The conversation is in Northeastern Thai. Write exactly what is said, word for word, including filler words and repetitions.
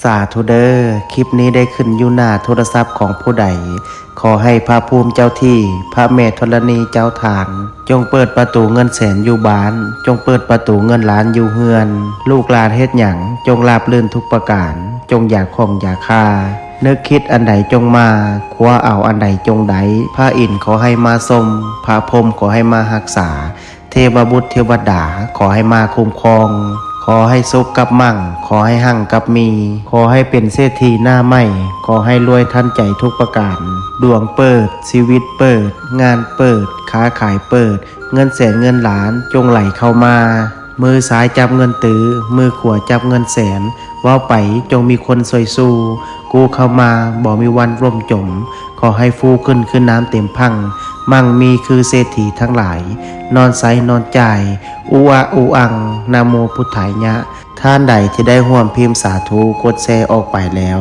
สาธุเด้อ คลิปนี้ได้ขึ้นอยู่หน้าโทรศัพท์ของผู้ใด ขอให้พระภูมิเจ้าที่ พระแม่ธรณีเจ้าทาน จงเปิดประตูเงินแสนอยู่บ้าน จงเปิดประตูเงินล้านอยู่เฮือน ลูกหลานเฮ็ดหยัง จงราบรื่นทุกประการ จงอย่าข้องอย่าคา นึกคิดอันใดจงมา คว้าเอาอันใดจงได้ พระอินทร์ขอให้มาชม พระพรหมขอให้มารักษา เทวบุตรเทวดาขอให้มาคุ้มครอง ขอให้สุขกับมั่ง ขอให้หั่งกับมี ขอให้เป็นเศรษฐีหน้าใหม่ ขอให้รวยทันใจทุกประการ ดวงเปิด ชีวิตเปิด งานเปิด ค้าขายเปิด เงินแสนเงินล้านจงไหลเข้ามา มือซ้ายจับเงินตื้อ มือขวาจับเงินแสน เว้าไปจงมีคนช่วยสู้ กู้เข้ามาบ่มีวันล่มจม ขอให้ฟูขึ้นคือน้ำเต็มพัง มั่งมีคือเศรษฐีทั้งหลาย นอนใสนอนจ่าย อุอะอุอัง นะโมพุทธายะ ท่านใดที่ได้ร่วมพิมพ์สาธุ กดแชร์ออกไปแล้ว